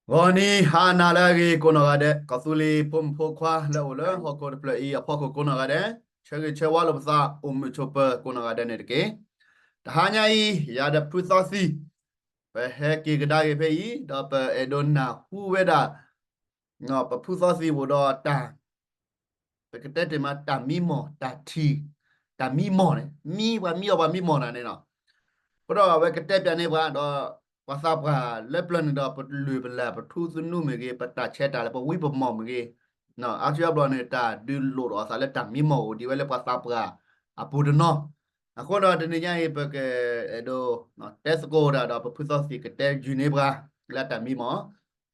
ဂီၤနံၤဟါနၤလၢအဂ့ၤကိးနီၢ်ဂၤဒဲး, ကီၢ်သူလ့ၤဖိမုၣ်ဖိခွါလၢအအိၣ်လၢဟီၣ်ခိၣ်တဖျၢၣ်အံၤအဖီခိၣ်ကိးနီၢ်ဂၤဒဲး, ဆၢဂ့ၤဆၢဝါလိာ်ပသးအိၣ်မုာ်ဆိးပၢၤကိးနီၢ်ဂၤဒဲးန့ၣ်တက့ၢ်. တဟါညါအံၤ ယၤဒီးဖုသီသံ ပဟဲက့ၤကဒါက့ၤဖဲအံၤ ဒီးပအဲၣ်ဒိးနၢ်ဟူဝဲဒၣ် ပဖုသီသံအိၣ်ဒီးတၢ် ပကတဲတ့ၢ်မး တၢ်မံမီၢ် တၢ်ထံၣ် တၢ်မံမီၢ်န့ၣ် မံပှၤမံအီၣ်ပှၤမံမီၢ်နၤန့ၣ်လီၤ. အဃိဒီးအဝဲကတဲပၠးန့ၢ်ပှၤဒီး ပှၤသးပှၢ်လၢပျၢၤန့ၣ်ဒီး ပလုၢ်ပလၢ် ပထူသနူမ့ၢ်ဂ့ၤ, ပတၢ်ဆဲးတၢ်လၢပဝံပမီၢ်မ့ၢ်ဂ့ၤ, အါစုအါဘျီန့ၣ် တၢ်ဒုးလိၣ်ထီၣ်အသးလၢတၢ်မံမီၢ်အိၣ်ဒံးဝဲလၢပှၤသးပှၢ်အပူၤတနီၤ. အဃိဒီးတနံၤညါအံၤ ပကအဲၣ်ဒိး တဲသကိးတၢ်ဒီး ပဖုသီသံကတဲယုၢ်န့ၢ်ပှၤ လၢတၢ်မံမီၢ်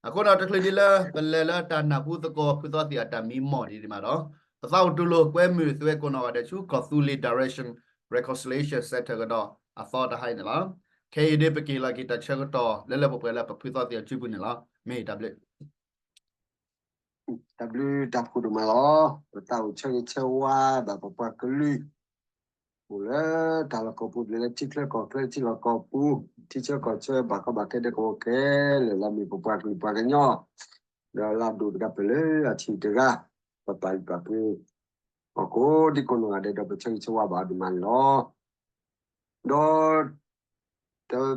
အဃိဒီးတချုးဒံးလၢ ပလဲၤလၢတၢ်နၢ်ဟူသကိးဖုသီသံအတၢ်မံမီၢ်ဒံးဒံးမးဒီး ပသးအိၣ်တူၢ်လိာ်ကွဲမုာ်သုဝဲကိးနီၢ်ဂၤဒဲးဆူ ကီၢ်သူလ့ၤ Direction Reconciliation Center ကဒီးအသီတဟါအံၤန့ၣ်လီၤ. ခဲအံၤဒ်ပက့ၤလီၤက့ၤတၢ်ဆၢကတီၢ် လၢလၢပှဲၤပှဲၤလၢပဖုသီသံအစုပူၤန့ၣ်လီၤ. မ့ၢ်တၢ်ဘျုး တၢ်ဘျုးတၢ်ဖှိၣ်ဒိၣ်မးလီၤ. ပသးအိၣ်ဆၢဂ့ၤဆၢဝါဘၣ်ပပှၤကလုာ် အိၣ်လၢတၢ်လီၢ်ကီၢ်ပူၤ လၢထံချၢကီၢ်ချၢ ထံလီၢ်ကီၢ်ပူၤ ထံဆၢကီၢ်ဆၢ ဘၣ်ကီဘၣ်ခဲဒဲကဝီၤခဲလၢာ် လၢမ့ၢ်ပပှၤကလုာ်ပှၤကညီ ဒီးလၢအဒိၣ်တဂၤပၢၢ်လၢအဆံးတဂၤ ပပာ်လုၢ်ပာ်ပှ့ၤ ဟီၣ်ခိၣ်ဒ်ကိးနီၢ်ဂၤဒဲးဒီး ပဆၢဂ့ၤဆၢဝါဘၣ်အီၤဒိၣ်မးန့ၣ်လီၤ. ဒီး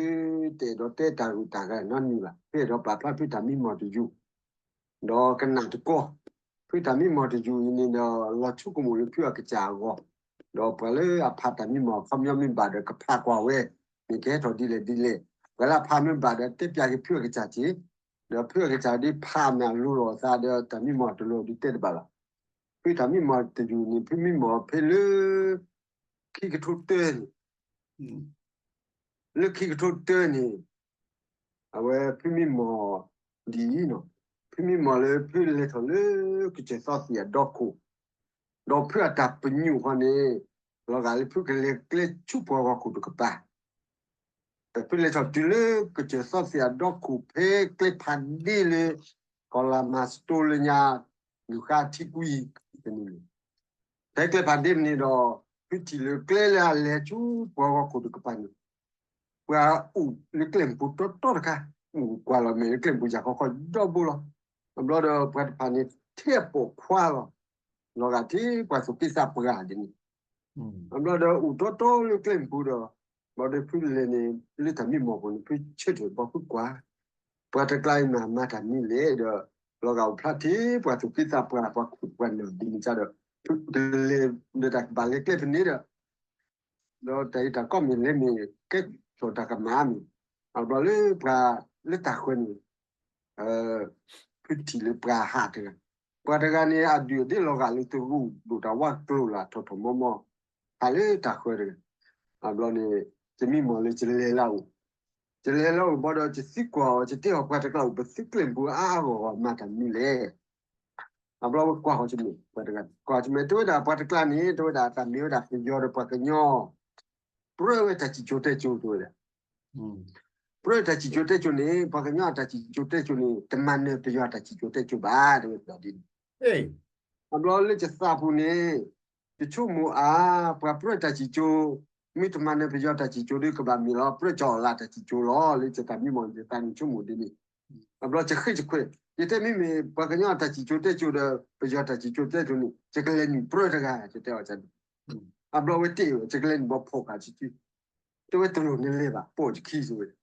တဘျီအံၤန့ၣ် ဖုတအဲၣ်ဒိးတဲတၢ်ဂုၤတၢ်ဂၤနီတမံၤဘၣ်. ဖုအဲၣ်ဒိးပာ်ဖျါဖုတၢ်မံမီၢ်တယုၢ် ဒီးကနၣ်တကီၢ် ဖုတၢ်မံမီၢ်တယုၢ်အံၤန့ၣ်ဒီး လီၤဆိကမိၣ်လၢဖုအကစၢ်အဂီၢ်, ဒီးပှၤလၢအဖးတၢ်မံမီၢ်အခီပညီမ့ၢ်ဘၣ်ဒီး ကဖးကွၢ်ဝဲ မ့ၢ်ကဟဲထီၣ်ဒ်လဲၣ်ဒ်လဲၣ်, ပှၤလၢအဖးမ့ၢ်ဘၣ်ဒီး တဲပၠးက့ၤဖုအကစၢ်က့ၤ, ဒီးဖုအကစၢ်ဒ်ဖးမ့ၢ်အလိၤလီၤအသးဒီး တၢ်မံမီၢ်တလိၤဒ်တဲတဘၣ်ဘၣ်. ဖုတၢ်မံမီၢ်တယုၢ်န့ၣ် ဖုမံမီၢ်ဖဲလၢ ခံကထိတၢန့ၣ် လၢခံကထိတၢန့ၣ် အဝဲဖုမံမီၢ်ဒ်အံၤနီၤ, ဖုမံမီၢ်လၢဖုလဲၤထီၣ်လၢကစၢၢ်သီသံၣ်အဒီခိၣ်, ဒီးဖုအတၢ်ပညိၣ်ဃီန့ၣ် လီၤဂာ်လၢဖုကလဲၤကျဲဆူပှၤဂီၢ်ခိၣ်တကပၤ ဒီးဖုလဲၤထီၣ်တုၤလၢကစၢၢ်သီသံၣ်အဒီခိၣ် ဖဲကျဲဖးဒ့လၢ ကီၢ်လၤမၤစတိလၢညါ လူၤဃါထံကွံတနံၤန့ၣ် ဖဲကျဲဖးဒ့မနုၤဒီး ဖုထံၣ်လၢကျဲလၢအလဲၤဆူပှၤဂီၢ်ခိၣ်တကပၤန့ၣ် ပှၤအိၣ်လၢကျဲမုၢ်ပူၤတီတီတခါ, အိၣ်ကွၢ်လီၤမဲာ်လၢကျဲမုၢ်ပူၤယၢ်ခီခီဒီဘိလီၤ. အဘျီဒီးပှၤတဖၣ်န့ၣ် ထဲအပိာ်ခွါလီၤ, လီၤဂာ်ထဲပှၤသူၣ်က့သးပှၢ်ဒ်န့ၣ် အဘျီဒီးအိၣ်တီတီလၢကျဲမုၢ်ပူၤဒီး ဘျီဒီးဖုလဲၤန့ၣ် လၢတၢ်မံမီၢ်ပူၤန့ၣ် ဖုဆၢထၢၣ်ဘီဖုကွၢ်, ပှၤတကျါအံၤမၤမၤတၢ်မနုၤလဲၣ်ဒီး လီၤဂာ်အိၣ်ဖျါထဲပှၤသူၣ်က့သးပှၢ် ပှၤခိၣ်ပှၤနၢ်ဒ်န့ၣ်ကဒီး ဖုကလဲၤဒီးတၢ်ကဘၣ်လဲၤကျဲဖဲန့ၣ်ဒီး ဒီးတၢ်အံၤတၢ်ကီမ့ၢ်လဲၤမ့ၢ်ကဲထီၣ်တၢ်ကမၣ်မ့ၢ် အဘျီလၢပှၤလၢတၢ်ဃၢၤန့ၣ် ဖုထံၣ်လၢပှၤဟးတဂၤ, ပှၤတဂၤန့ၣ် အဒုၣ်အဒ့လီၤဂာ်လၢတရူးဒိၣ်တၢ်ဝါကျိၤလၢ်ထီၣ်ထီၣ်မီမီ, ဟးလၢတၢ်ဃၢၤတဂၤ, အဘျီန့ၣ် ယမံမီၢ်လၢယလဲၤလၢအအိၣ်, ယလဲၤလၢအအိၣ်ဘၣ်ဒီး ယသံကွၢ်အီၤ ယတဲအီၤပှၤတကျါအိၣ် ပသုကျဲမုၢ်ပူၤအါအါဂီၢ်ဂီၢ်မၤတၢ်မနုၤလဲၣ် အဘျီဝဲကွၢ်ဃီၤယမဲာ် ပှၤတဂၤ ကွၢ်ဃီၤယမဲာ် တဲဝဲဒၣ်ပှၤတကျါန့ၣ် တဲဝဲဒၣ်တၢ်မ့ၢ်ဝဲဒၣ်ပယီၤဒီးပှၤကညီ ပြၢဝဲတၢ်စံၣ်စိၤတဲစိၤတဲဝဲဒၣ်, ပြၢတၢ်စံၣ်စိၤတဲစိၤန့ၣ် ပှၤကညီအတၢ်စံၣ်စိၤတဲစိၤန့ၣ် တမၤနၢၤပယီၤအတၢ်စံၣ်စိၤတဲစိၤဘၣ် တဲဝဲဒၣ်ဒ်န့ၣ်, အဘျီလၢယသးပူၤန့ၣ် ယဆိကမိၣ်အါ ပှၤပြၢတၢ်စံၣ်စိၤ မ့ၢ်တမၤနၢၤပယီၤတၢ်စံၣ်စိၤဒီးကဘၣ်မ့ၢ်လီၤ ပြၢကၠီအီၤလၢတၢ်စံၣ်စိၤလီၤ လၢယတၢ်မံမီၢ်ယသးန့ၣ်ဆိကမိၣ်ဒ်န့ၣ်, အဘျီယဃ့ယခွဲး ယတဲမ့မ့ၢ်ပှၤကညီအတၢ်စံၣ်စိၤတဲစိၤဒီး ပယီၤတၢ်စံၣ်စိၤတဲစိၤန့ၣ် ယကလဲၤနုာ်ပြၢတဂၤ ယတဲအီၤန့ၣ်, အဘျီဝဲတဲအီၤ ယကလဲၤနုာ်ဘၣ်ဖီၣ်ဃာ်ဆံဆံ, တဲဝဲတလိၣ်နလဲၤဘၣ် ပိာ်ယခံဆိဝဲဒၣ်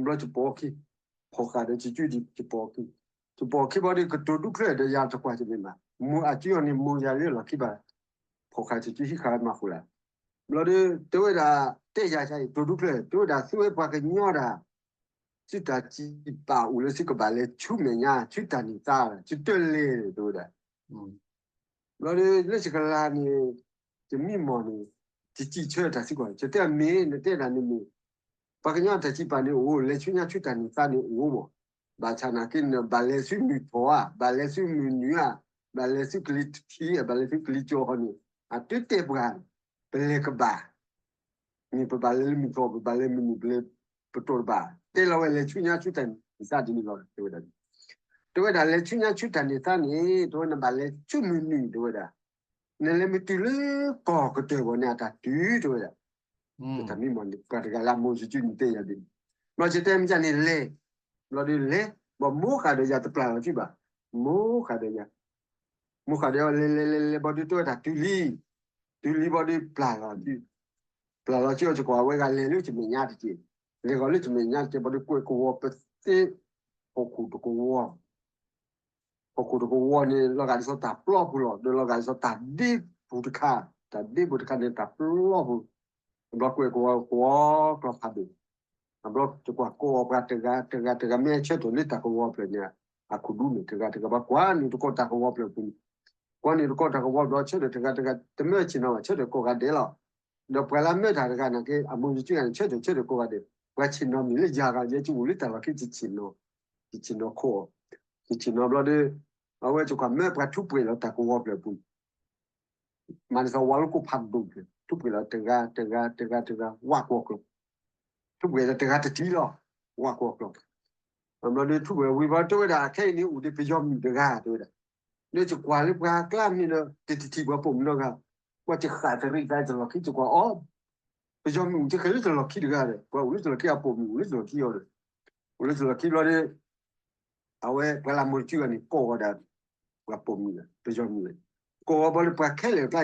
ဘျီယပိာ်အခံ, ဖီၣ်ဃာ်ဒီးယစုဒံး ယပိာ်အခံ, ယပိာ်အခံဘၣ်ဒီး ကတိၤဒူၣ်ချၢဒီးယၤတကွၢ်တမ့ၢ်ဘၣ်, မိၢ်အစုအီၤန့ၣ် မိၢ်ယၤလၢလီၢ်ခံဘၣ်, ဖီၣ်ဃာ်ယစုဟံးဃာ်မၤဃုာ်လၢ်, ဘျီဒီး တဲဝဲဒၣ် တဲယၤအံၤ တိၤဒူၣ်ချၢ တဲဝဲဒၣ် သုဝဲပှၤကညီဒၣ် သုတၢ်စံးပာ်အိၣ်လၢသုကဘၣ်လဲၤဆူမဲာ်ညါ ဆူတၢ်န့ၢ်သါ ဆူတၢ်လဲၤတဲဝဲဒၣ် ဘျီဒီး လၢယကလၤန့ၣ် ယမံမီၢ်န့ၣ် ယစံးဆၢတၢ်သံကွၢ် ယတဲမ့ၢ် နတဲဒၣ်န့ၣ်မ့ၢ် ပှၤကညီတၢ်စံးပာ်န့ၣ်အိၣ် လဲၤဆူညါဆူတၢ်န့ၢ်သါန့ၣ်အိၣ်မး, ဘၣ်ဆၣ်နာ်က့န့ၣ် ဘၣ်လဲၤဆူမုၢ်ထီၣ်ဧါ ဘၣ်လဲၤဆူမုၢ်နုာ်ဧါ ဘၣ်လဲၤဆူကလံၤထံး ဘၣ်လဲၤဆူကလံၤကၠီဃီန့ၣ် အတုတဲပှၤ ပလဲၤကဘၣ် မ့ၢ်ပဘၣ်လဲၤလၢမုၢ်ထီၣ် ပဘၣ်လဲၤမုၢ်နုာ် ပလဲၤပတီၢ်တဘၣ် တဲလီၤဝဲလဲၤဆူညါဆူတၢ်န့ၢ်သါဒ်န့ၣ်လီၤ တဲဝဲဒၣ်, တဲဝဲဒၣ်လဲၤဆူညါဆူတၢ်န့ၢ်သါန့ၣ် တဲဝဲနဘၣ်လဲၤဆူမုၢ်နုာ် တဲဝဲဒၣ်, နလဲၤမ့ၢ်တုၤလၢကီၢ်ကတၢၢ်ဘၣ်န့ၣ် အတၢ်တုၤ တဲဝဲဒၣ်, တၢ်မံမီၢ်န့ၣ် ပှၤတဂၤလၢအမိၢ်ယစုန့ၣ်တဲယၤဒ်န့ၣ်, ဘျီယတဲမ့ၢ်ကန့ၣ်လဲၤ, ဘျီဒုးလဲၤ, ဘၣ်မိၢ်ဃးဒီးယၤတပျၢ်လီၤစုဘၣ်, မိၢ်ဃးဒီးယၤ, မိၢ်ဃးဒီးလဲၤလဲၤလဲၤလဲၤ ဘျီဒုးတဲဝဲဒၣ်တုၤလံ, တုၤလံဘျီဒုးပျၢ်လီၤစု, ပျၢ်လီၤစုအီၤ ယကွၢ်ဝဲဂၤလဲၤလၢယမဲာ်ညါတက့ၢ်, လဲၤဂီၤလၢယမဲာ်ညါတက့ၢ် ဘျီဒုးကွဲးကဝီၤပသ့, ဟီၣ်ခိၣ်တကဝီၤ ဟီၣ်ခိၣ်တကဝီၤန့ၣ် လီၤဂာ်ဒ်သိးတၢ်ပျီပူၤလီၤ, ဒီးလီၤဂာ်ဒ်သိးတၢ်ဒ့ပူၤတခါ, တၢ်ဒ့ပူၤတခါန့ၣ် တၢ်ပျီပူၤ, အဘျီကွဲးကဝီၤ ကဝီၤကျီဖးဒိၣ်, အဘျီယကွၢ်ကိးအီၤပှၤတဂၤတဂၤတဂၤ မ့ၢ်ဆၢထၢၣ်လၢတၢ်ကဝီၤဖျၢၣ်န့ၣ် အခိၣ်ဒူန့ၣ် တဂၤတဂၤဘၣ်ကွၢ်န့ၣ်တကီၢ်တၢ်ကဝီၤဖျၢၣ်ပူၤ, ကွၢ်န့ၣ်တကီၢ်တၢ်ကဝီၤဘျီ ဆၢထၢၣ်တဂၤတဂၤ တမၢဆ့ၣ်နီၤဘၣ် ဆၢထၢၣ်ကိးဂၤဒဲးလီၤ. ဒီးပှၤလၢမၢတၢ်တဂၤန့ၣ်က့ အမိၢ်ယစုဂၤန့ၣ် ဆၢထၢၣ်ဆၢထၢၣ်ကိးဂၤဒဲး, ပှၤဆ့ၣ်နီၤမံၤလၢယၤဂၤ ယဲယအိၣ်လၢတၢ်လီၢ်ခံ ယဆ့ၣ်နီၤ, ယဆ့ၣ်နီၤခိးအီၤ, ယဆ့ၣ်နီၤဘျီဒီး အဝဲယကွၢ်မၢပှၤထူးပှဲၤလီၤတၢ်ကဝီၤဖျၢၣ်ပူၤ မၤဒ်သိးဝါလိကိၣ်ဖးဒိၣ်ဖျၢၣ် ထူးပှဲၤလီၤတဂၤတဂၤတဂၤတဂၤ ဝးကွီၢ်ကျီၤ, ထူးပှဲၤလီၤတဂၤတထံၣ်လီၤ, ဝးကွီၢ်ကျီၤ, ဘျီဒီးထူးပှဲၤဝံၤဘျီတဲဝဲဒၣ် ခဲအံၤန့ၣ်အိၣ်ဒီးပယီၤမုၣ်တဂၤတဲဝဲဒၣ်, ဒီးယကွၢ်လၢပှၤကျါမ့ၢ်ဒီး တတထံၣ်ပှၤပိာ်မုၣ်နီတဂၤ, ပှၤယဃၣ်တရံးသးတလီၢ်ခံ ယကွၢ်အီၤ ပယီၤမုၣ်အိၣ်ကဲလၢတလီၢ်ခံတဂၤဒီး ပှၤအိၣ်လၢတလီၢ်ခံ အပိာ်မုၣ်အိၣ်လၢတလီၢ်ခံအီၤဒီး, အိၣ်လၢတလီၢ်ခံဘျီဒီး အဝဲပှၤလၢမိၢ်တစုဂၤန့ၣ် ကိးဝဲဒၣ် ပှၤပိာ်မုၣ် ပယီၤမုၣ်, ကိးဝဲဘျီဒီးပှၤခဲလၢာ်အကျါ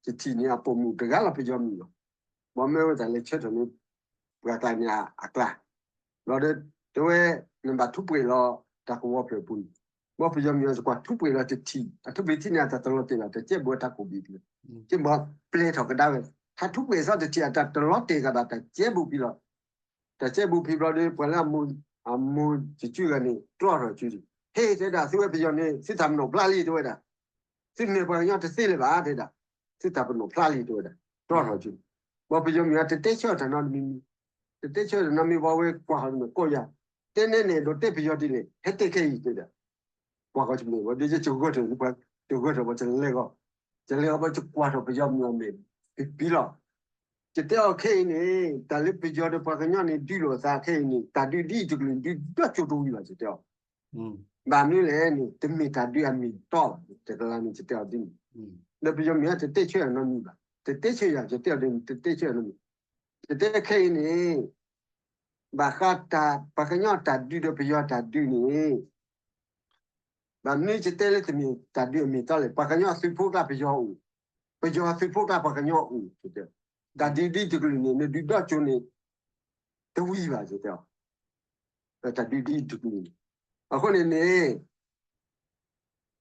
တထံၣ်န့ၣ် အပိာ်မုၣ်တဂၤလီၤ ပယီၤမုၣ်လီၤ, ဘၣ်မၢဝဲတၢ်လဲၤဆၢထၢၣ်န့ၣ် ပှၤကျါန့ၣ်အကျါ, ဘျီဒီး တဲဝဲ နဘၣ်ထူးပှဲၤလီၤတၢ်ကဝီၤဖျၢၣ်ပူၤန့ၣ်, ဘၣ်ပယီၤမုၣ်အီၤ ယကွၢ်ထူးပှဲၤလီၤတထံၣ် အထူးပှဲၤထံၣ်န့ၣ် အတၢ်တလီၤတဲာ်လီၤ တၢ်ကဲဘူးအတၢ်ကိၢ်ဘ့ၣ်ပျၢၤ, ကဘၣ်ပျဲထီၣ်ကဒါဝဲ, ဟးထူးပှဲၤသီတထံၣ် အတၢ်တလီၤတဲာ်ကဘၣ် တၢ်ကဲဘူးဖံလီၤ, တၢ်ကဲဘူးဖံဘျီဒီး ပှၤလၢအမိၢ်တစုဂၤန့ၣ် တြီထီၣ်စုန့ၣ်, ဟဲတဲဒၣ် သုဝဲပယီၤန့ၣ် သုတၢ်ပနီၣ်ဖျါလံ တဲဝဲဒၣ်, သုမ့ၢ်ပှၤကညီတသ့လၢၤဘၣ် တဲဒၣ်, သုတၢ်ပနီၣ်ဖျါလံ တဲဝဲဒၣ်, တြီထီၣ်စုန့ၣ်, ဘၣ်ပယီၤမုၣ်အီၤ တတဲဆၢတၢ်နီတမံၤမံၤ, တတဲဆၢတၢ်နီတမံၤ ဘၣ်ဝဲကွၢ်ဃီၤတမ့ၢ်ကိးယၤ, တဲနဲန့ၣ် ဒီးတဲပယီၤဒ်လဲၣ် ဟဲတဲခဲအံၤ တဲဒၣ် ကွၢ်ဃီၤတမ့ၢ်ဘၣ်ဒီး ယဂၢၢ်ထၢၣ် ယဂၢၢ်ထၢၣ်ဘၣ် ယလဲၤဂီၤ, ယလဲၤဂီၤဘၣ် ယကွၢ်ထီၣ်ပယီၤမုၣ်အီၤမ့ၢ် ပံၤပံၤလီၤ, ယတဲအီၤခဲအံၤန့ၣ် တၢ်လၢပယီၤဒီးပှၤကညီန့ၣ် ဒုးလိာ်သးခဲအံၤန့ၣ် တၢ်ဒုးဒ်အံၤတကလုာ် ဒုးဒီးကၠိတဝံၤဘၣ် ယတဲအီၤ, ဘၣ်မနုၤလဲၣ်န့ၣ် တမ့ၢ်တၢ်ဒုးအမ့ၢ်အတီဘၣ် တကလးန့ၣ် ယတဲအီၤဒ်န့ၣ်, ဒီးပယီၤမုၣ်အီၤ တတဲဆၢယၤနီတမံၤဘၣ်, တတဲဆၢယၤ ယတဲအီၤဒ်န့ၣ် တတဲဆၢယၤနီတမံၤ, ယတဲခဲအံၤန့ၣ် ဘၣ်ဃးတၢ် ပှၤကညီတၢ်ဒုးဒီးပယီၤတၢ်ဒုးန့ၣ် ဘၣ်မနုၤယတဲလၢတမ့ၢ်တၢ်ဒုးအမ့ၢ်အတီလဲၣ်, ပှၤကညီအသုးဖိကျါပယီၤအိၣ်, ပယီၤအသုးဖိကျါပှၤကညီအိၣ်, တၢ်ဒုးဒ်အံၤတကလုာ်န့ၣ် နဒုးဒီးကၠိန့ၣ် တဝံၤဘၣ် ယတဲအီၤ, တၢ်ဒုးဒ်အံၤတကလုာ်န့ၣ်, အဃိန့ၣ်န့ၣ်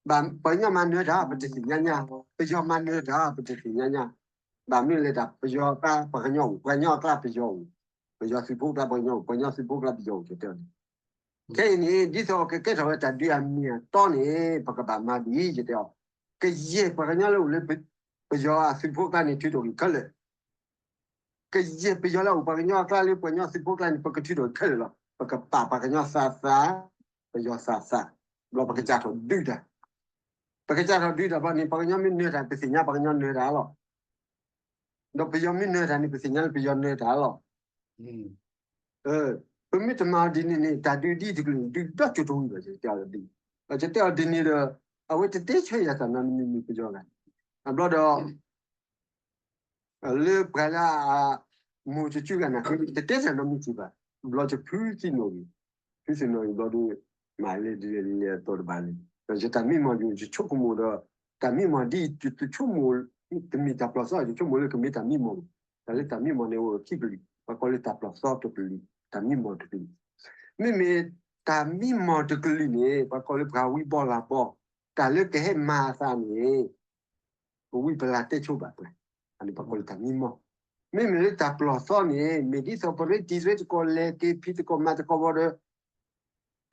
ဘၣ်ပှၤကညီမၤနၢၤတၢ် ပတသ့ၣ်ညါညါ, ပယီၤမၤနၢၤတၢ် ပတသ့ၣ်ညါညါ, ဘၣ်မနုၤလဲၣ် တၢ်ပယီၤကျါပှၤကညီအိၣ်, ပှၤကညီကျါပယီၤအိၣ်, ပယီၤသုးဖိကျါပှၤကညီအိၣ်, ပှၤကညီသုးဖိကျါပယီၤအိၣ် ယတဲအီၤန့ၣ်, ခဲအံၤန့ၣ် ဒ်သိးကကဲထီၣ်ဝဲတၢ်ဒုးအမ့ၢ်အတီန့ၣ် ပကဘၣ်မၤဒ်အံၤ ယတဲအီၤ, ကယဲၢ်ပှၤကညီလၢအိၣ်လၢ ပယီၤအသုးဖိကျါန့ၣ် ထုးထီၣ်ဂ့ၤခဲလၢာ် ကယဲၢ်ပယီၤလၢအအိၣ်ပှၤကညီအကျါလၢပှၤကညီသုးဖိကျါန့ၣ် ပကထုးထီၣ်ခဲလၢာ်လီၤ. ပကပာ်ပှၤကညီသးသး, ပယီၤသးသး, ဘျီပကစးထီၣ်ဒုးတၢ်, ပကစးထီၣ်ဒုးတၢ်ဘျီန့ၣ် ပှၤကညီမ့ၢ်နၢၤတၢ် ပသ့ၣ်ညါပှၤကညီနၢၤတၢ်လီၤ. ဒီးပယီၤမ့ၢ်နၢၤတၢ်န့ၣ် ပသ့ၣ်ညါလၢပယီၤနၢၤတၢ်လီၤ. ပမ့ၢ်တမၤဒ်န့ၣ်န့ၣ် တၢ်ဒုးဒ်အံၤတကလုာ်န့ၣ် ဒုးဒီးကၠိတဝံၤဘၣ် ယတဲအီၤဒ်န့ၣ်, ယတဲအီၤဒ်န့ၣ်ဒီး အဝဲတတဲဆၢယၤတၢ်နီတမံၤမံၤပယီၤဂၤန့ၣ်, အဘျီဒီး လၢပှၤလၢအမိၢ်တစုဂၤန့ၣ် တတဲတၢ်နီတမံၤဘၣ်, ဘျီယဖုသံနီၣ်ဂံၢ်, ဖုသံနီၣ်ဂံၢ်ဘျီဒီး မၤလဲၤဒ်လဲၣ်ဒ်လဲၣ်အသိးတဘၣ်လဲၣ်, ဒီးယတၢ်မံမီၢ်ယိာ် ယဆိကမိၣ်ဒီး တၢ်မံမီၢ်ဒ်အံၤ ယတဆိကမိၣ် တမ့ၢ်တၢ်ပျီၢ်သီ ယဆိကမိၣ်လၢကမ့ၢ်တၢ်မံမီၢ်, တၢ်လၢတၢ်မံမီၢ်န့ၣ်အိၣ်ခံကလုာ်, ပှၤကိးလၢတၢ်ပျီၢ်သီတကလုာ်, တၢ်မံမီၢ်တကလုာ်, မ့မ့ၢ်တၢ်မံမီၢ်တကလုာ်န့ၣ် ပှၤကိးလၢပှၤဝံဘီလၢဘီ, တၢ်လၢကဟဲမၤအသးန့ၣ် ပဝံပလၤတဲဆိဘၣ်ပှၤ, အန့ၣ်ပှၤကိးလၢတၢ်မံမီၢ်, မ့မ့ၢ်လၢတၢ်ပျီၢ်သီန့ၣ် မ့ၢ်ဒ်သိးပရ့တံၤရ့သကိး လဲၤက့ၤဖံးသကိးမၤသကိးဘၣ်ဒီး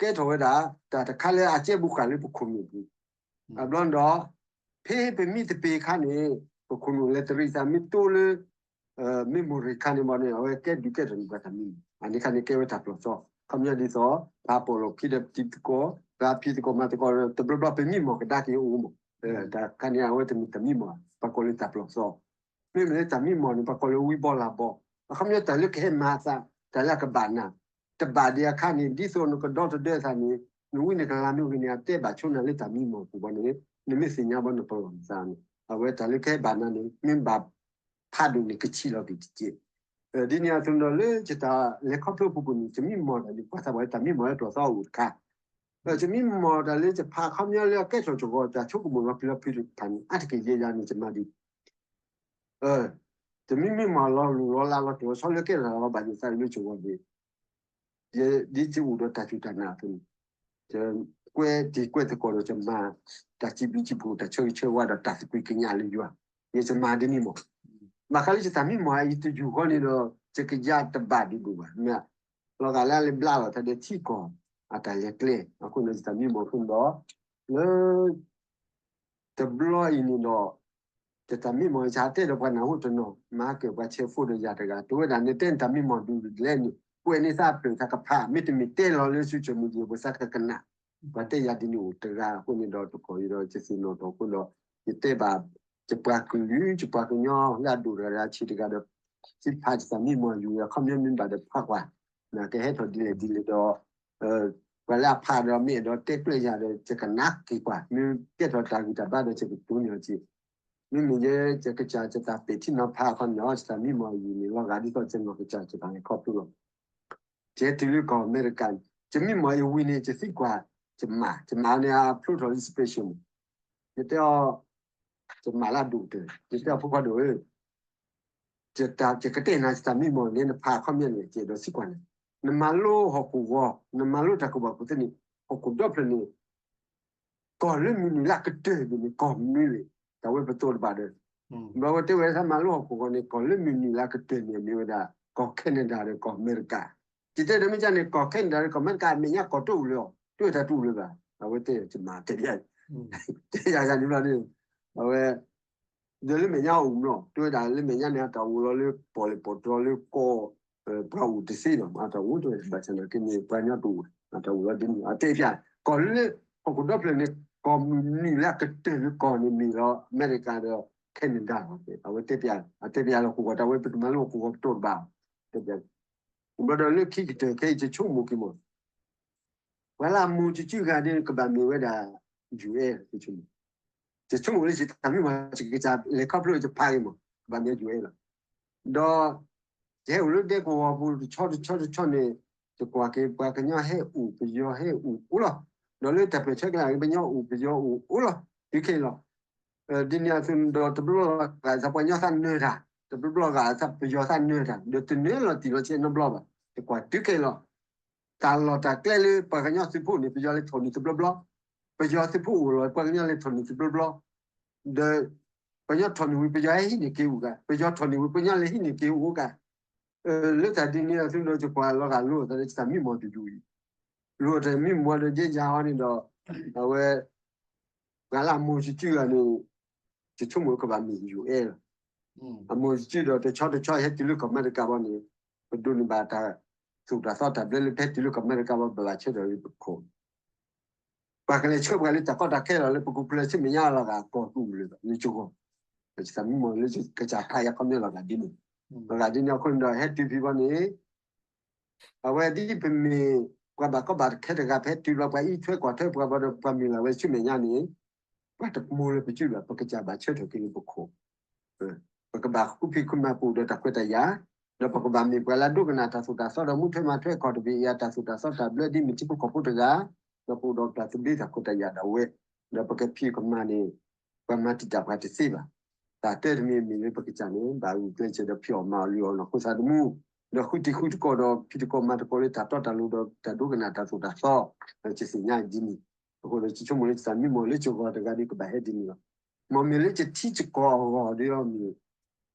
ကဲထီၣ်ဝဲဒၣ်တၢ်တခါလၢအကဲဘူးဃာ်လၢပခိၣ်နူာ်ပူၤ, အဘျီဒီး ဖဲပမံတပ့ၤအခါန့ၣ် ပခိၣ်နူာ်လဲၤတရံးသးမ့ၢ်တိလၢ မ့ၢ်မိၢ်ရ့ၣ်ခါန့ၣ်ဘၣ်န့ၣ် အဝဲကဲဒုးကဲထီၣ်န့ၣ်ပှၤတၢ်မံမီၢ်, အန့ၣ်ခါန့ၣ်ကဲဝဲတၢ်ပျီၢ်သီ, ခီပညီဒ်သိး ပှၤပိာ်လီၤခံဒီးတံၤသကိး, ပှၤဖံးသကိးမၤသကိးဒီး တဘျီဘျီပမံမီၢ်ကဒါက့ၤအိၣ်မး, တၢ်ခါန့ၣ် အဝဲတမ့ၢ်တၢ်မံမီၢ်, ပှၤကိးလၢတၢ်ပျီၢ်သီ, မ့မ့ၢ်လၢတၢ်မံမီၢ်န့ၣ် ပှၤကိးလၢဝံဘီလၤဘီ, အခီပညီတၢ်လၢကဟဲမၤအသး, တၢ်လၢအကဘၣ်နၤ, တဘၣ်ဒံးအခါန့ၣ် ဒ်သိးနကဒီတဒၢအသးန့ၣ် နဝံနကလၤမ့ၢ်ဂ့ၤန့ၣ် အတဲဘၣ်ဆိနၤလၢတၢ်မံမီၢ်ပူၤဘၣ်န့ၣ် နမ့ၢ်သ့ၣ်ညါဘၣ်နပလီၢ်နသးန့ၣ် အဝဲတၢ်လၢကဟဲဘၣ်နၤန့ၣ် မ့ၢ်ဘၣ်ဖးဒိၣ်န့ၣ် ကဆံးလီၤက့ၤတက့ၢ်. ဒ်န့ၣ်အသိးဒီး လၢယတၢ်လဲၤခီဖျိအပူၤကွံာ်န့ၣ် ယမံမီၢ်တၢ်န့ၣ် ပှၤသးပှၢ်တၢ်မံမီၢ်လၢကျိာ်သီအိၣ်တခါ, ယမံမီၢ်တၢ်လၢယဖးခီပညီလၢအကဲထီၣ်ကဂီၤ တၢ်ဆိကမိၣ်လီၤပျံၤလီၤဖုးတဖၣ်န့ၣ် အါတက့ၢ်ယဲယၤန့ၣ် ယမၤဒ် တမံမံမီၢ်လီၤလူၤလီၤလးလီၤကျိၤ ဆီလၢကဲထီၣ်တၢ်လီၤဘၣ်ယိၣ်သးလၢကဂီၤန့ၣ် ယဒ်ယအိၣ်ဒီးတၢ်စူၢ်တၢ်နာ်အသိးန့ၣ် ယကွဲတံၤကွဲသကိးဒီးယမၤ တၢ်စံးဘျုးစံးဖှိၣ် တၢ်ဆၢဂ့ၤဆၢဝါဒီးတၢ်သကွံၢ်ကညးလၢယွၤ, ယမၤဒ်န့ၣ်မီၢ်, ဘၣ်ဃးလၢယတၢ်မံမီၢ်အံၤတယုၢ်ဃီန့ၣ်ဒီး ယကယၤတဘၣ်ဒိၣ်ဒိၣ်ဘၣ်, မ့ၢ်လီၤဂာ်လၢအလဲၤဘျါလီၤတၢ်ဒီးထံကီၢ် အတၢ်လဲၤကျဲ အဃိန့ၣ် ယတၢ်မံမီၢ်အဃိန့ၣ်ဒီး လၢ တဘျီအံၤန့ၣ်ဒီး ယတၢ်မံမီၢ်ယဆါတဲဒီးပှၤနၢ်ဟူတနီၤ မၤကဲၣ်ပှၤဆဲးဖိဒီးယၤတဂၤ တဲဝဲဒၣ် နတဲနတၢ်မံမီၢ်ဒုးလဲၣ်န့ၣ် ကွဲးန့ၢ်သးအပျၢၢ်တၢ်ကဖး မ့တမ့ၢ်တဲလီၤလၢ social media ပှၤသးကကနၣ် ပှၤတဲယၤဒ်န့ၣ်အိၣ်တဂၤအဃိန့ၣ်ဒီး တကီၢ်အံၤဒီး ယသ့ၣ်နီၣ်ထီၣ်အဃိဒီး ယတဲဘၣ် ယပှၤကလုာ် ယပှၤကညီလၢအဒိၣ်တဂၤဒီးအဆံးတဂၤဒီး စံးဖးယတၢ်မံမီၢ်ယိၤအခီပညီမ့ၢ်ဘၣ်ဒီးဖးကွၢ် နကဟဲထီၣ်ဒ်လဲၣ်ဒ်လဲၣ်ဒီး ပှၤလၢအဖးဒီးမ့ၢ်အဲၣ်ဒိးတဲကျၢၢ်ယၤဒီး ယကနၣ်က့ၤကွၢ် မ့ၢ်ကဲထီၣ်တၢ်ဂံၢ်တၢ်ဘါဒီး ယကတိၤန့ၢ်အီၤက့ၤ မ့မ့ၢ်ယဲ ယကစၢ်ယတၢ်ပဲာ်ထံနီၤဖးအခီပညီ ယတၢ်မံမီၢ်အယံၤန့ၣ် လီၤဂာ်ဒ်သိးယနီၢ်ကစၢ်ယတၢ်လဲၤခီဖျိလီၤ. ယဟဲတုၤလၢကီၢ်အမဲရကၤန့ၣ် ယမံမီၢ်အဝံၤန့ၣ် ယသံကွၢ် ယမါ ယမါန့ၣ်အဖျိထီၣ်လၢ special မး ယတဲအီၤ ယမါလၢအဒိၣ်ကတၢၢ် ယတဲအီၤဖိခွါဒိၣ်ဧၢ ယကတဲနၤယတၢ်မံမီၢ်န့ၣ် နဖးအခီပညီန့ၣ် ယအဲၣ်ဒိးသံကွၢ်နၤ, နမၤလိဟီၣ်ခိၣ်ဂီၤ နမၤလိတၢ်ကူၣ်ဘၣ်ကူၣ်သ့န့ၣ် ဟီၣ်ခိၣ်ဒီဖျၢၣ်န့ၣ် ကီၢ်လၢမုၢ်နုာ်လၢအကတၢၢ်န့ၣ် ကီၢ်မနုၤလဲၣ် တၢ်ဝဲပတိၤတဘၣ်ဒီး ဘျီဝဲတဲဝဲသးမၤလိဟီၣ်ခိၣ်ဂီၤန့ၣ် ကီၢ်လၢမုၢ်နုာ်လၢအကတၢၢ်န့ၣ် မ့ၢ်ဝဲဒၣ် ကီၢ် Canada ဒီးကီၢ်အမဲရကၤ, ယတဲဒီးမ့ၢ်ကန့ၣ် ကီၢ် Canada ဒီးကီၢ်အမဲရကၤ အမဲာ်ညါကီၢ်တအိၣ်လၢၤအီၤ တဝဲတၢ်တအိၣ်လၢၤဘၣ်, အဝဲတဲယၤ ယမါတဲယၤ တဲယၤဂၤန့ၣ်ဘျီန့ၣ် အဝဲ ဒီးလၢမဲာ်ညါအိၣ်မနီၤ တဲဝဲဒၣ်လၢမဲာ်ညါန့ၣ် အတၢ်အိၣ်လီၤလၢပီၣ်လဲၣ်ပီၣ်တြီလၢကီၢ် ပှၤအိၣ်တသ့ဒီး အတၢ်အိၣ်တဲဘၣ်ဆၣ်နာ်က့န့ၣ် ပှၤကညီတအိၣ် အတၢ်အိၣ်လီၤဒ်န့ၣ် အတဲပျး ကီၢ်လၢ ဟီၣ်ခိၣ်ဒီဖျၢၣ်န့ၣ် ကီၢ်မုၢ်နုာ်လၢအကတၢၢ်လၢကီၢ်န့ၣ်မ့ၢ်လီၤ အမဲရကၤဒီး Canada လီၤ အဝဲတဲပျး အတဲပျးလီၤဟီၣ်ခိၣ်ဂီၤ တၢ်ဝဲပတမၤလိဟီၣ်ခိၣ်ဂီၤပတိၤတဘၣ် တဲပျး ဘျီဒီးလၢခံကတၢၢ်ခဲအံၤ ယဆိကမိၣ်က့ၤမး ပှၤလၢအမိၢ်တစုဂၤန့ၣ် ကဘၣ်မ့ၢ်ဝဲဒၣ် ယူၢ်အဲၣ် ယဆိကမိၣ်လၢယတၢ်မံမီၢ် ယကစၢ်လဲၤခီဖျိယဖးက့ၤမး ကဘၣ်မ့ၢ်ယူၢ်အဲၣ်လီၤ. ဒီး ယဟဲအိၣ်လၢဒဲကဝီၤပူၤတဆီတဆီတဆီန့ၣ် ယကွၢ်က့ၤပှၤကညီဟဲအိၣ်ပယီၤဟဲအိၣ်အိၣ်လီၤ. ဒီးလၢတၢ်ပၢၢ်ဆၢကျါ ပှၤကညီအိၣ်ပယီၤအိၣ်အိၣ်လီၤ. တုၤခဲအံၤလီၤ. ဒ်န့ၣ်အသိးဒီးတဘျီဂာ်သးပှၤကညီသးနၢၤတၢ်, တဘျီဘျီဂာ်သးပယီၤသးနၢၤတၢ်, ဒီးတနၢၤလီၤတံၢ်လီၤဆဲးနီတဘျီဘၣ်. ယကွၢ်တုၤခဲအံၤလီၤ. တၢ်လီၢ်တၢ်ကျဲလၢပှၤကညီသုးဖိန့ၣ် ပယီၤလဲၤထီၣ်န့ၢ်တဘျီဘျီ, ပယီၤသုးဖိအိၣ်လီၤ ပှၤကညီလဲၤထီၣ်န့ၢ်တဘျီဘျီ, ဒီး ပှၤကညီထီၣ်န့ၢ်ဝံၤ ပယီၤဟဲဟံးန့ၢ်က့ၤအိၣ်ဂၤ, ပယီၤထီၣ်န့ၢ်ဝံၤ ပှၤကညီလဲၤဟံးန့ၢ်က့ၤအိၣ်ဂၤ လၢတၢ်ဒ်န့ၣ်အသိးဒီး ယကွၢ်လီၤဂာ်လိာ်သးဒီး ယတၢ်မံမီၢ်တယုၢ်အံၤ, လိာ်တၢ်မံမီၢ်ဒီးယဲယၤဟီန့ၣ်ဒီး အဝဲ ပှၤလၢအမိၢ်စုစုဂၤန့ၣ် ယဆိကမိၣ်ကဘၣ်မ့ၢ်ယူၢ်အဲၣ်လီၤ. အမိၢ်စုစုဒီးတဆီတဆီဟဲတုၤလၢကီၢ်အမဲရကၤဘၣ်န့ၣ် ပဒိးန့ၢ်ဘၣ်တၢ်သိၣ်တၢ်သီတၢ်ဘျၢလၢဖဲတုၤလၢကီၢ်အမဲရကၤဘၣ် ဘၣ်ဘၣ်ဆၢထၢၣ်လၢပခိၣ် ပှၤကလဲၤဆှၢပှၤလၢတၢ်ကီတၢ်ခဲလီၤ လၢပကပျၢၤဆူမဲာ်ညါလီၤဂာ်ကီၢ်တအိၣ်လၢၤဘၣ် လၢကဂီၢ်, ယတၢ်မံမီၢ်လၢကစၢ်ဟးယၤခီပညီလီၤဂာ်ဒ်န့ၣ်, လီၤဂာ်ဒ်န့ၣ်အဃိန့ၣ်ဒီး ဟဲတုၤဖဲဘၣ်န့ၣ် အဝဲဒ်ပမ့ၢ် ပှၤဘၣ်ကီဘၣ်ခဲတဂၤ ဖဲတုၤဘျီပှၤအံးထွဲကွၢ်ထွဲပှၤဘၣ်ဒီး ပှၤမ့ၢ်လၢအဝဲဆူမဲာ်ညါန့ၣ် ပှၤတမူလၢပစုလၢၤ ပကစၢ်ဘၣ်ဆၢထၢၣ်က့ၤလၢပခိၣ် ပကဘၣ်ဃုဖံးဃုမၤပအိၣ်ဒီးတၢ်ခွဲးတၢ်ယာ်, ဒီးပကဘၣ်မ့ၢ်ပှၤလၢအဒိကနၣ်တၢ်သိၣ်တၢ်သီဒီးမူထွဲမၤထွဲအခီၣ်တဘ့ၣ်အံၤ တၢ်သိၣ်တၢ်သီတၢ်ဘျၢဒ်မ့ၢ်ထံဖိကီၢ်ဖိတဂၤ, ဒီးပအိၣ်ဒီးတၢ်သဘျ့တၢ်ခွဲးတၢ်ယာ်ဒၣ်ဝဲ, ဒီးပကဖံးကမၤန့ၣ် ပှၤမၤတံာ်တာ်ပှၤတသ့ဘၣ်. တၢ်တၢတမံၤမ့ၢ်လၢပကစၢ်န့ၣ် ဘၣ်ဂုာ်ကျဲးစၢးဒီးဖံးအီၣ်မၤအီၣ်လုၢ်အီၣ်နီၢ်ခိသးသမူ, ဒီးဃုတံၤဃုတကီၢ်ဒီးဖံးတကီၢ်မၤတကီၢ်လၢတၢ်တီတၢ်လိၤဒီးတၢ်ဒိကနၣ်တၢ်သိၣ်တၢ်သီ, ဒီးယသ့ၣ်ညါဒ်န့ၣ်, အဃိဒီးယဆိကမိၣ်လၢယတၢ်မံမီၢ်လၢကဂီၢ်တဂၤဒီးကဘၣ်ဟဲဒ်န့ၣ်လီၤ. မ့ၢ်မ့ၢ်လၢယထံယကီၢ်အဂီၢ်ဒီးမ့ၢ်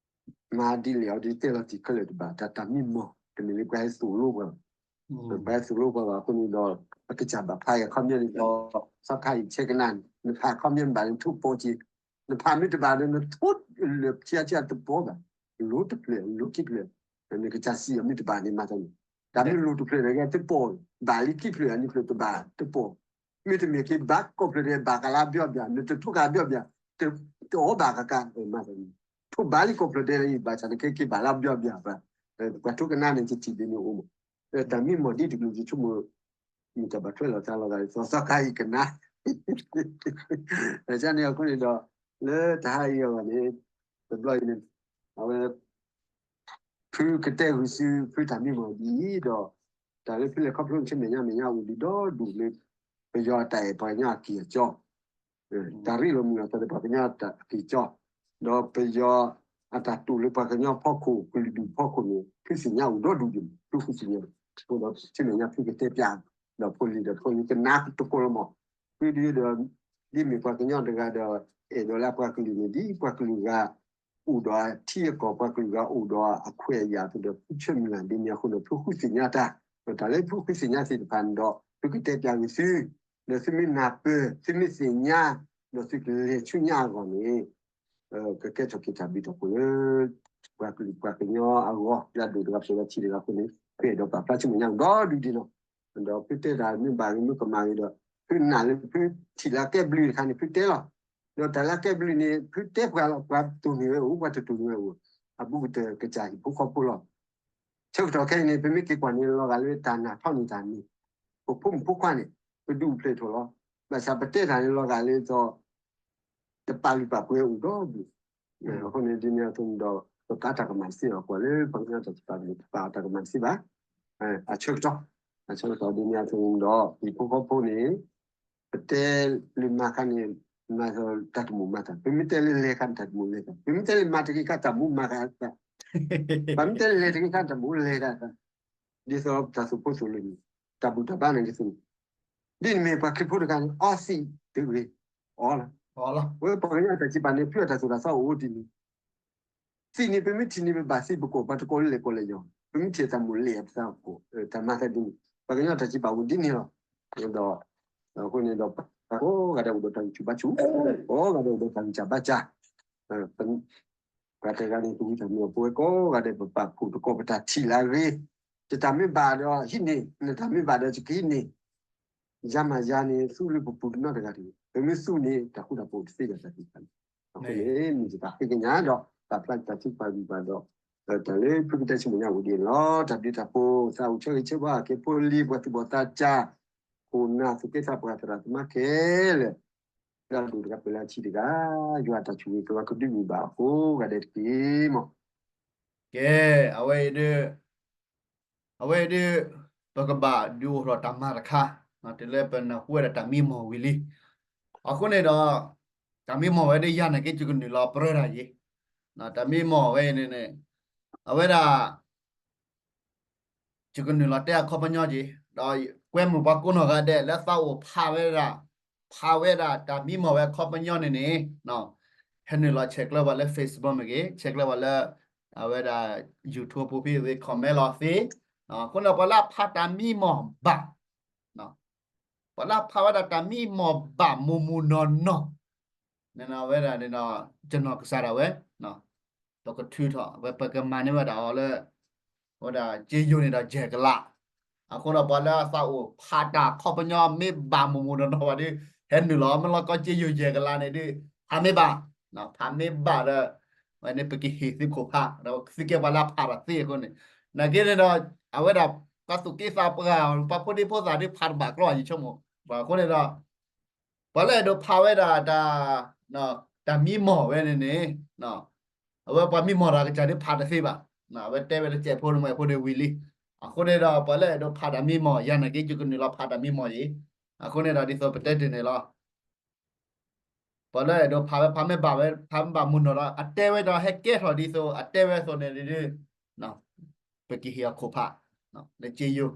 မၤဒ်လဲၣ်အီၤဒီးတဲလီၤတံၢ်ခဲလၢာ်တဘၣ်, တၢ်တၢ်မံမီၢ် တမ့ၢ်လၢပှၤဟဲသိၣ်လိပှၤဘၣ်. ပှၤဟဲသိၣ်လိပှၤဘၣ်အဃိန့ၣ်ဒီး ပကစၢ်ဘၣ်ဖးအခီပညီန့ၣ်ဒီး စီၤခါအံၤဆဲးကနၣ်န့ၣ် နဖးအခီပညီတဘၣ်န့ၣ် နထိၣ်ပီးက့ၤ, နဖးမ့ၢ်တဘၣ်ဒီး နထိၣ်လၢာ်ဆံးဆံးတပီးဘၣ်, လိၤတဖျၢၣ် လိၤခံဖျၢၣ်, နကစၢ်စံးအီၤမ့ၢ်တဘၣ်န့ၣ်မၤတၢ်န့ၣ်, တၢ်မ့ၢ်လိၤတဖျၢၣ်န့ၣ် တပီး, ဘၣ်လံခံဖျၢၣ်အနံၤဖျၢၣ်တဘၣ်တပီး မ့တမ့ၢ်က့ၤဘၣ်ကိးဖျၢၣ်ဒီး ဘၣ်ကလါဘျီဘျီ, နတထိၣ်ကဘျီဘျီ, တအီၣ်ဘၣ်ကကါ, ထိၣ်ဘၣ်လံကိးဖျၢၣ်ဒီး ဘၣ်ဆၣ်နက့ၤက့ၤဘၣ်လါဘျီဘျီ, ပှၤထိၣ်ကနါန့ၣ် ယထံၣ်ဒ်န့ၣ်အိၣ်မး, တၢ်မံမီၢ်ဒ်တကလုာ်ယဆိကမိၣ်, မ့ၢ်တၢ်ဘၣ်ထွဲလိာ်သးလီၤဂာ် စီၤစီၤခါအံၤကနါ, တၢ်န့ၣ်အဃိန့ၣ်ဒီး လၢတဟါအံၤအဂီၢ်န့ၣ်, တဘျီအံၤန့ၣ်, အဝဲ ဖုကတဲဂုာ်ဆူဖုတၢ်မံမီၢ်ဒ်အံၤဒီး တၢ်လၢဖုလဲၤခီဖျိဆူမဲာ်ညါမဲာ်ညါအိၣ်ဒံးဒီဒူၣ်လၢ ပယီၤအတၢ်အဲၣ်ပှၤကညီအကံၢ်အကီ တၢ်ရ့လိာ်မုာ်လိာ်သးလၢပှၤကညီတၢ်ကံၢ်ကီ ဒီးပယီၤအတၢ်တိာ်လၢပှၤကညီဖီခိၣ် ကလုာ်ဒူၣ်ဖီခိၣ်န့ၣ် ဖုသ့ၣ်ညါအိၣ်ဒီဒူၣ်ဒံး ဖုဃုသ့ၣ်ညါ အဃိဒီးဆူမဲာ်ညါဖုကတဲပျး ဒီးဖိလံၤဒီးဖိလံၤကနၣ်တကိးလီၤမး ဖုဒ်ဒီး ဒ်မ့ၢ်ပှၤကညီတဂၤဒီး အဲၣ်ဒိးလၢအပှၤကလုာ်န့ၣ် ဒ်ပှၤကလုာ်ဂၤ အိၣ်ဒီးအထံအကီၢ် ပှၤကလုာ်ဂၤအိၣ်ဒီးအခွဲးအယာ်အသိးဒီး ဖုဆၢမုၢ်လၢ်ဒ်န့ၣ်အဃိဒီး ဖုဃုသ့ၣ်ညါတၢ် ဒီးတၢ်လၢဖုဃုသ့ၣ်ညါသ့ၣ်တဖၣ်န့ၣ်ဒီး ဖုကတဲပျးဂ့ၤသု ဒီးသုမ့ၢ်နၢ်ပၢၢ် သုမ့ၢ်သ့ၣ်ညါ ဒီးသုကလဲၤဆူညါအဂီၢ်န့ၣ် ကကဲထီၣ်က့ၤတၢ်ဘျုးတၢ်ဖှိၣ်လၢ ပှၤကလုာ်ပှၤကညီအဂီၢ် လၢအဒိၣ်တဂၤပှဲၤဒီးထံၣ်တဂၤအဃိန့ၣ် ဖဲဒီးပာ်ဖျါဆူမဲာ်ညါဒီဒူၣ်ဒံးလီၤ. ဒီးဖုတဲတၢ်မ့ၢ်ဘၣ်ဂ့ၤမ့ၢ်ကမၣ်ဂ့ၤဒီး ဖုနာ်လၢဖုထံၣ်လၢအကဲဘျုးတခါန့ၣ် ဖုတဲလီၤ. ဒီးတၢ်လၢအကဲဘျုးန့ၣ် ဖုတဲပှၤလီၤ ပှၤတိၢ်န့ၢ်ဝဲအိၣ် ပှၤတတိၢ်န့ၢ်ဝဲအိၣ် အဘူးကတၢၢ်ကစၢ်ဟံၣ်ဖိဃီဖိလီၤ. ဆၢကတီၢ်ခဲအံၤန့ၣ် ပမ့ၢ်က့ၤကွၢ်န့ၣ် လီၤဂာ်လၢတၢ်နၢ်ထီန့ၢ်တၢ်န့ၣ် ပဖိမုၣ်ဖိခွါန့ၣ် ပဒုးအိၣ်ဖျဲၣ်ထီၣ်လီၤ. ဘၣ်ဆၣ်ပတဲတၢ်န့ၣ် လီၤဂာ်လၢသိး တပာ်လုၢ်ပာ်ပှ့ၤအိၣ်ဒီဒူၣ်. အဃိန့ၣ် ဒ်န့ၣ်အသိးန့ၣ်ဒီး ပပာ်တၢ်ကမၣ်တသ့ဘၣ် ပှၤလၢပှၤကညီတၢ်ထံၣ်ပာ်လုၢ် တပာ်အီၤတၢ်ကမၣ်တသ့ဘၣ်. အဆၢကတီၢ် အဆၢကတီၢ်ဒ်န့ၣ်အသိးန့ၣ်ဒီး ဟံၣ်ဖိဃီဖိန့ၣ် ပတဲလၢမၤခါန့ၣ် မၤတၢ်တမုာ်မၤတၢ် ပမ့ၢ်တဲလၢလဲၤခါန့ၣ် တၢ်တမုာ်လဲၤတၢ် ပမ့ၢ်တဲလၢမၤတက့ၢ်ခါတၢ်မုာ်မၤခါ ပမ့ၢ်တဲလၢလဲၤတက့ၢ်ခါတၢ်မုာ်လဲၤတၢ် ဒ်သိးတၢ်သူၣ်ဖိသူၣ်လံၤန့ၣ် တၢ်ဘူၣ်တၢ်ဘါန့ၣ်ကသ့ၣ် ဒ်န့ၣ်မ့ၢ်ပှၤခရံာ်ဖိတဂၤန့ၣ် အီသံးတဂ့ၤ အီလီၤ. ဝဲပှၤကညီတၢ်ထံၣ်ပာ်န့ၣ် ဖုအတၢ်သိၣ်တၢ်သီအိၣ်ဒ်န့ၣ် သံးန့ၣ် ပမ့ၢ်ထံၣ်န့ၣ် ပဘၣ်သံးပကိာ် ပှၤတကိးလၢလဲၤကိးလဲၤယီၤ ပမ့ၢ်ထံၣ်တၢ်မုာ်လဲၤအပသးကိး တၢ်မၤသးဒ်န့ၣ် ပှၤကညီတၢ်ထံၣ်ပာ်အိၣ်ဒ်န့ၣ်လီၤ. ဒီး အဃိန့ၣ်ဒီး ကိးဂၤဒဲးအိၣ်ဒီးတၢ်ဂံၢ်ဆူၣ်ဘါဆူၣ် ကိးဂၤဒဲးအိၣ်ဒီးတၢ်ဂံၢ်စၢ်ဘါစၢ် ပှၤတဂၤန့ၣ် ပဝံတၢ်မုာ်အဖိဝဲကိးဂၤဒဲး ပပာ်ဖှိၣ်သကိးပတၢ်ထံၣ်လၢအဂ့ၤ, ယတၢ်မ့ၢ်ဘၣ်ဒီးဟံးန့ၢ်, နတၢ်မ့ၢ်ဘၣ်ဒီးယကဟံးန့ၢ်, ယၤမၤယၤန့ၣ် သူလၢပပူၤတနီတဂၤတဂ့ၤ, ပမ့ၢ်သူန့ၣ် တၢ်ဃူတၢ်ဖိးတသ့ဒီးတၢ်သ့ၣ်တဖၣ်န့ၣ်, အဃိန့ၣ် မ့ၢ်ယတၢ်ဃ့ကညးဒီး ပာ်ဖျါယတၢ်ထုကဖၣ်ဂံၢ်ဘါဒီး တၢ်လၢဖုကတဲဆူမဲာ်ညါအိၣ်ဒ်န့ၣ်လီၤ. တၢ်ဘျုးတၢ်ဖှိၣ် သးအိၣ်ဆၢဂ့ၤဆၢဝါက့ၤဖိလံၤ ပှၤသူၣ်ဘီၣ်သးစၢ်, ခိၣ်နၢ်သူၣ်က့သးပှၢ်သရၣ်သမါခဲလၢာ် ဒၣ်ဒိၣ်တဂၤပၢၢ်လၢအဆံးတဂၤ, ယွၤအတၢ်ဆိၣ်ဂ့ၤကလီၤကဒုမုၢ်ဘၣ်အဃိ ဂၤဒဲးတက့ၢ်မး. ကဲ, အဝဲအံၤဒ်, အဝဲအံၤဒ်, ပကဘၣ်ဒုးအိၣ်ထီၣ်တၢ်မၤတခါ, တုၤလၢပနၢ်ဟူဝဲဒၣ်တၢ်မံမီၢ်ဝံၤလံ. အဃိန့ၣ်ဒီး, တၢ်မံမီၢ်ဝဲဒ်ယၤနာ်က့ ယကနုာ်လီၤပြၢတၢ်ယံၤ, တၢ်မံမီၢ်ဝဲအံၤန့ၣ်န့ၣ်, အဝဲဒၣ် ယကနုာ်လီၤတဲအခီပညီက့ၤ, ဒီးကွဲမုာ်ပှၤကိးနီၢ်ဂၤဒဲး လၢသးအိၣ်ဖးဝဲဒၣ်, ဖးဝဲဒၣ်တၢ်မံမီၢ်ဝဲအခီပညီန့ၣ်န့ၣ်, ဟဲနုာ်လီၤဆဲးကျၢပှၤလၢ Facebook မ့ၢ်ဂ့ၤ, ဆဲးကျၢပှၤလၢ အဝဲဒၣ် YouTube ပူၤဖဲသ့ၣ် comment လီၤသ့, အဃိန့ၣ် ပှၤလၢအဖးတၢ်မံမီၢ်ဘၣ် ပှၤလၢအဖးဝဲဒၣ်တၢ်မံမီၢ်ဘၣ်မုၢ်မုၢ်နီၢ်နီၢ်, ဝဲဒၣ်န့ၣ်ဒီး ယနီၢ်ကစၢ်ဒၣ်ဝဲ, ပကထုးထီၣ် ပကမၤန့ၢ်ဝဲဒၣ်အီၤလၢ ဝဲဒၣ်စ့ယိၤန့ၣ်ဒီးယဲၢ်ကလး, အဃိဒီး ပှၤလၢအသးအိၣ်ဖးတၢ်ခီပညီမ့ၢ်ဘၣ်မုၢ်မုၢ်နီၢ်နီၢ်ဘၣ်ဒီး ဟဲနုာ်လီၤ မ့ၢ်လီၤကီစ့ယိၤယဲၢ်ကလးန့ၣ်ဒီး ဖးမ့ၢ်ဘၣ်, ဖးမ့ၢ်ဘၣ်ဒီး ဝဲန့ၣ်ပကဟ့ၣ်သုခိၣ်ဖး, ဒီးသုကဲပှၤလၢအဖးတၢ်သ့အဃိန့ၣ်, နာ်က့န့ၣ်ဒီး အဝဲဒၣ် ပှၤသူၣ်က့သးပှၢ် ပှၤဖိဒံဖိသၣ်ဒီးဖးတဘၣ်ကျီယဆိကမိၣ်, အဃိန့ၣ်ဒီး ပှၤလၢအဲၣ်ဒိးဖးဝဲဒၣ်တၢ်, တၢ်မံမီၢ်ဝဲန့ၣ်န့ၣ်, အဝဲပှၤမံမီၢ်တၢ်ကစၢ်ဒ်ဖးတသ့ဘၣ်, အဝဲတဲဝဲတစဲးဖိန့ၣ်မ့ၢ်ဖိန့ၣ်ဝံၤလံ, အဃိန့ၣ်ဒီး ပှၤလၢအဲၣ်ဒိးဖးတၢ်မံမီၢ် ယၤနာ်က့ ယကနုာ်လီၤဖးတၢ်မံမီၢ်အံၤ, အဃိန့ၣ်ဒီးဒ်သိးပတဲတ့ၢ်န့ၣ်လီၤ ပှၤလၢအဲၣ်ဒိးဖးဝဲ ဖးမ့ၢ်ဘၣ်ဝဲ ဖးမ့ၢ်ဘၣ်မုၢ်နီၢ်ဒီး အတဲဝဲဒီးဟဲကဲထီၣ်ဒ်သိး အတဲဝဲအသိးန့ၣ်ဒ်, ပကဟ့ၣ်အီၤခိၣ်ဖး, နစ့ယိၤ,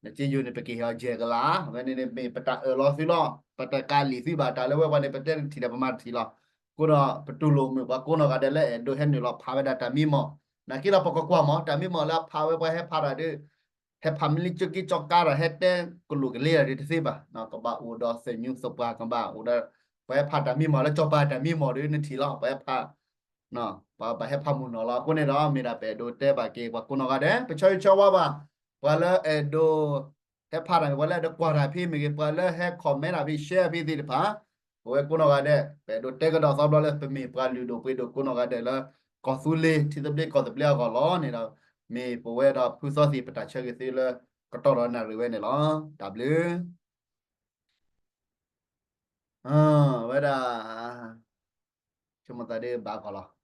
နစ့ယိၤန့ၣ် ပကဟ့ၣ်အီၤယဲၢ်ကလး, အဝဲန့ၣ်န့ၣ်မ့ၢ်ပတၢ်အၢၣ်လီၤသုလီၤ, ပတကးလံာ်သုဘၣ်, တၢ်လၢဝဲပှၤန့ၣ် ပတဲတထံၣ်ဒီးပမၤတထံၣ်လီၤ, အဃိဒီးပတူၢ်လိာ်မုာ်ပှၤကိးနီၢ်ဂၤဒဲးလၢအဲၣ်ဒိးဟဲနုာ်လီၤဖးဝဲဒၣ်တၢ်မံမီၢ်, နာ်က့ဒီးပကကွၢ်မီၢ် တၢ်မံမီၢ်လၢအဖးဝဲပှၤဟဲဖးတၢ်ဒီး ဟဲဖးမ့ၢ်လၢကၠိက့ၣ်ကၠီကါဒီး ဟဲတဲကလိာ်ကလဲဒီးတသ့ဘၣ်, ကဘၣ်အိၣ်ဒီးသညူးသပှၢ် ကဘၣ်အိၣ်ဒီး ပှၤဟဲဖးတၢ်မံမီၢ်လၢစီၤပၤတၢ်မံမီၢ်ဒီးနထံၣ်လီၤ, ပှၤဟဲဖး, ပှၤဘၣ်ဟဲဖးမုၢ်နီၢ်လီၤ, အဃိန့ၣ်ဒီး မ့ၢ်ဒၣ်ပအဲၣ်ဒိးတဲဘၣ်က့ၤပှၤကိးနီၢ်ဂၤဒဲး ပဆီဂံၢ်ဆီဝါဘၣ်, ပှၤလၢအဲၣ်ဒိး ဟဲဖးတၢ်မ့ၢ် ပှၤလၢအဲၣ်ဒိးကွၢ်တၢ်ဖဲမ့ၢ်ဂ့ၤ ပှၤလၢဟဲ comment တၢ်ဖဲ share ဖဲသ့ၣ်တဖၣ်, ပဝဲကိးနီၢ်ဂၤဒဲး ပအဲၣ်ဒိးတဲကဒီးသီဘျီလၢပမ့ၢ်ပှၤလုၢ်ဒိၣ်ပှ့ၤဒိၣ်ကိးနီၢ်ဂၤဒဲးလၢ ကီၢ်သူလ့ၤ ထံသဘျ့ကီၢ်သဘျ့အဂီၢ်လီၤန့ၣ်ဒီး မ့ၢ်ပဝဲဒီးဖုသီသ့ၣ်ပတၢ်ဆၢဂ့ၤသုလၢ ကတီၢ်ဒီးနၣ်ရံၣ်ဝဲန့ၣ်လီၤ. တၢ်ဘျုး ဝဲဒၣ် ဆိကမိၣ်သးဒ်ဘၣ်ကီးလီၤ.